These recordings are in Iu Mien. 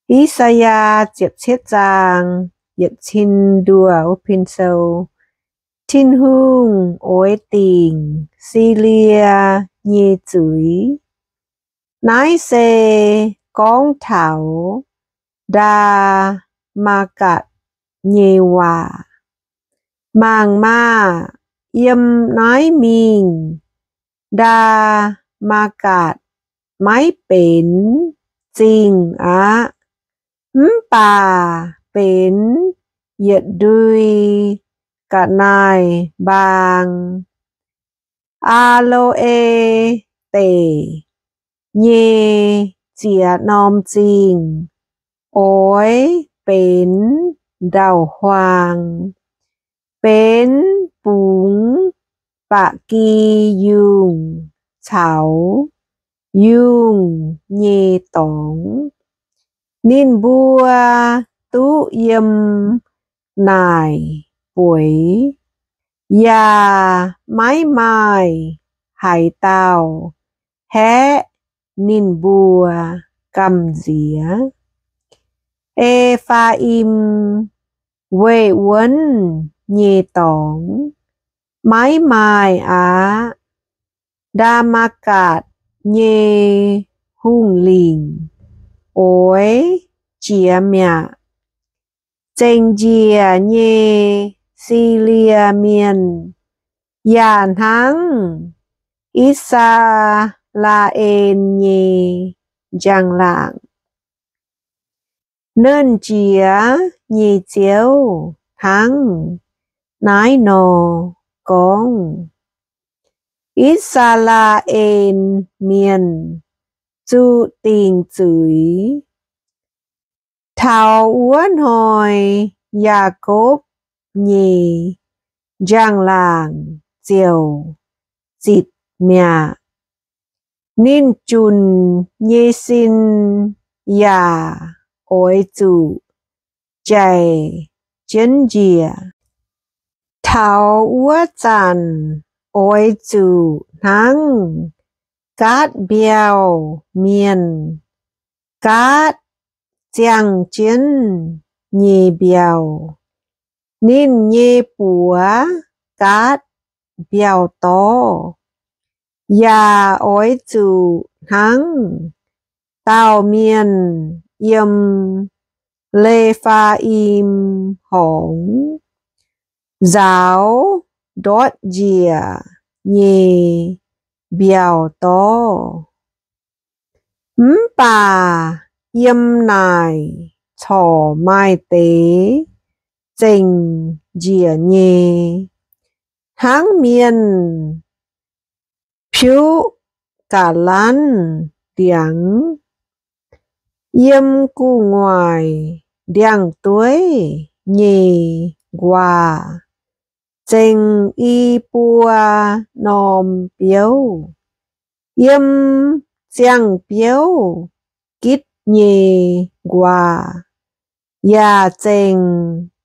I^saa^yaa ziepc cietv zaang yietc cin nduoh wuov pin sou. Tin-Hungh oix dingc Silie nyei zuiz. Naaiv se gorngv taux Ndaa^matv^gatc nyei waac. Mangc maah! Yiem naaiv mingh Ndaa^matv^gatc maiv benx zingh aqv, mv baac benx yietc ndui ga'naaiv-mbaang. Aa^lo^e Deic nyei ziex norm zingh oix benx ndau-huaang, benx bungx ba'gi yungh caux yungh nyei dorngx. Ninh mbuo duqv yiem naaic bueix, yaac maiv maaih haaix dauh haeqv ninh mbuo gamh nziex. E^faa^im weih wuonv nyei dorngx maiv maaih aqv. Ndaa^matv^gatc nyei hungh lingc oix jiex mi'aqv. Zengc njiec nyei Silie Mienh yaac hnangv I^saa^laa^en nyei njang-laangc. Nernh Jiex nyei Ziouv hnangv naaiv nor gorngv, I^saa^laa^en Mienh zuqc dingc zuiz. Taux wuov hnoi Yaakopv nyei njang-laangc ziouc zitc mi'aqv. Ninh junc nyei sin yaac oix zuqc jaic jienv njiec. Taux wuov zanc oix zuqc hnangv Gaatv Mbiauh Mienh, Gaatv ziangh jienv nyei mbiauh. Ninh nyei buoz gaatv mbiauh dorv, yaac oix zuqc hnangv dauh mienh yiem Le^faa^im Horngz nzaaux ndortv njiec nyei mbiauh dorv. Mv baac yiem naaic corc maaih deix zengc njiec nyei, hnangv mienh piuv ga'lanv ndiangx, yiem gu'nguaaic ndiangx-dueiv nyei nquaah zengc i buo norm biouv, yiem ziangh biouv gitv nyei nquaah yaac zengc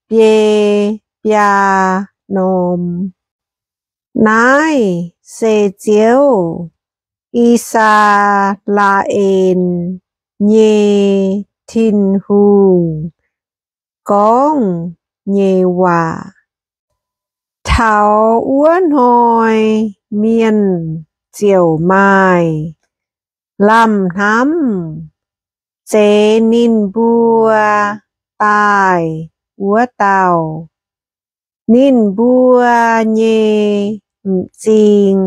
biei biaa norm. Naaiv se Ziouv, I^saa^laa^en nyei Tin-Hungh, gorngv nyei waac. Taux wuov hnoi mienh ziouc maaih lamh hnamv zeix ninh mbuo daaih wuov dauh. Ninh mbuo nyei m'zing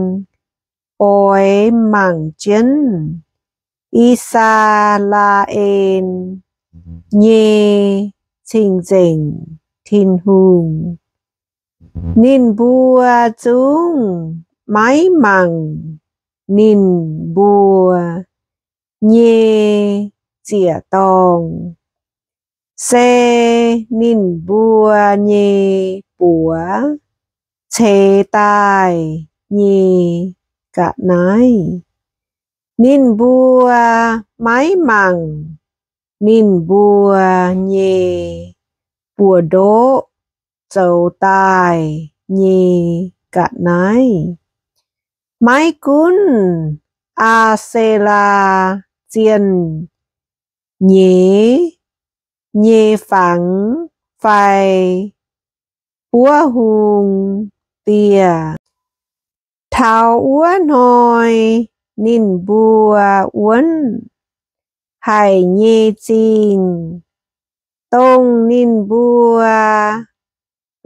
oix mangc jienv I^saa^laa^en nyei Cing-Nzengc Tin-Hungh. Ninh mbuo zungv maiv mangc ninh mbuo nyei ziec-dorngh, se ninh mbuo nyei buoz ceix daaih nyei ga'naaiv. Ninh mbuo maiv mangc ninh mbuo nyei buoz-ndoqv zoux daaih nyei ga'naaiv. Maiv gunv Aa^se^laa Zienh nyeiz nyei fangx fai buov hung dieh. Taux wuov hnoi ninh mbuo wuonv haic nyei zingh, dongh ninh mbuo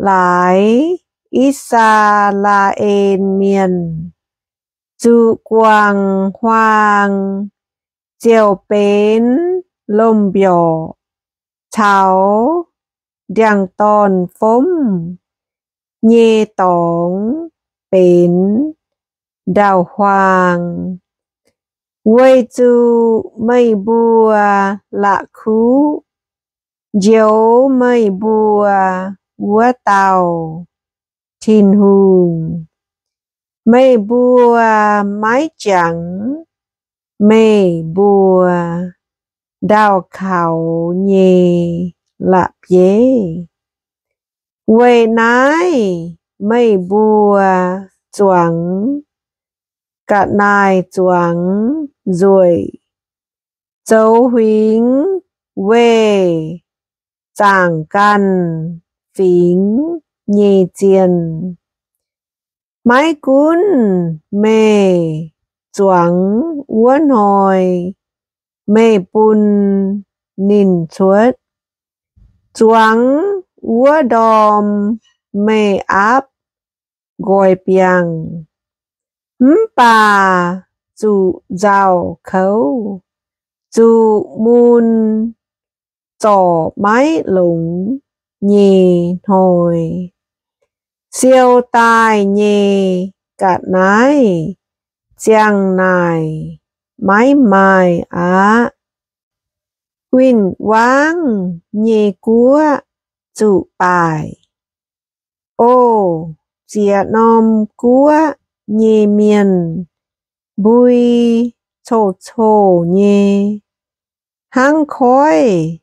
laaix I^saa^laa^en Mienh zuqc guangc huaang ziouc benx lomh mbiorqc caux ndiangx-dorn-fomv nyei dorngx benx ndau-huaang. Weic zuqc meih mbuo la'kuqv njoux meih mbuo wuov dauh Tin-Hungh, meih mbuo maiv jangx meih mbuo ndau kaux nyei la'bieiv. Weic naaiv meih mbuo zuangx ga'naaiv zuangx nzueic, zoux huingx weih zaangc ganh fingx nyei zienh. Maiv gunv meih zuangx wuov hnoi meih bun ninh cuotv, zuangx wuov ndorm meih aapv nqoi biangh, mv baac zuqc nzauh kouv, zuqc mun zorc maiv longx nyei hnoi. Siou daaih nyei ga'naaiv ziang naaic maiv maaih aqv. Win-wangv nyei guoqv zuqc baaic. O ziex norm guoqv nyei mienh, mbui coqv-coqv nyei hnangv koiv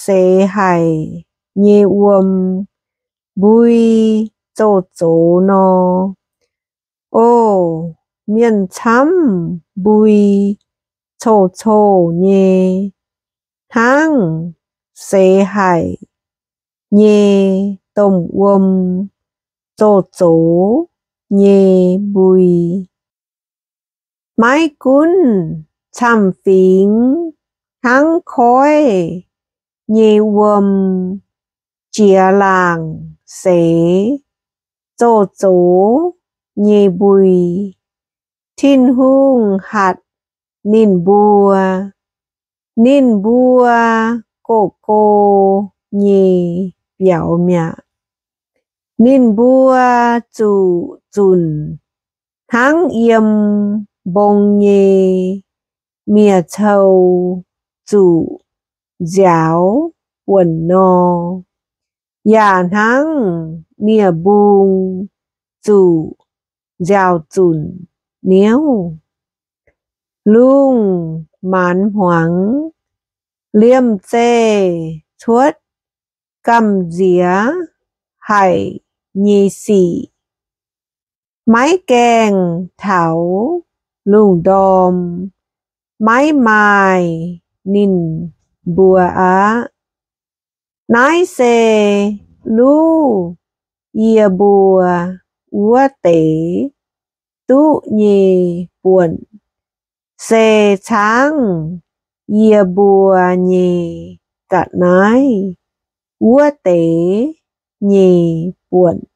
seix haic nyei wuom mbui zoux zox nor. O mienh camv mbui coqv-coqv nyei hnangv seix haic nyei domh wuom zoux zox nyei mbui. Maiv gunv camv-fingx hnangv koiv nyei wuom jiex laangc seix zoux zox nyei mbui, Tin-Hungh hatc ninh mbuo. Ninh mbuo gox-gox nyei biaux mi'aqv. Ninh mbuo zuqc zunc hnangv yiem mbong nyei miev-cou zuqc nziaaux buonc nor, yaac hnangv nie-mbung zuqc nziaaux zunc niouv. Lungh maanz hmuangx, liemh zeih cuotv gamh nziex haic nyei sic. Maiv gaengh taux lungh ndorm maiv maaih ninh mbuo aqv. Naaiv se luv yie mbuo wuov deix duqv nyei buonc, se caangv yie mbuo nyei ga'naaiv wuov deix nyei buonc.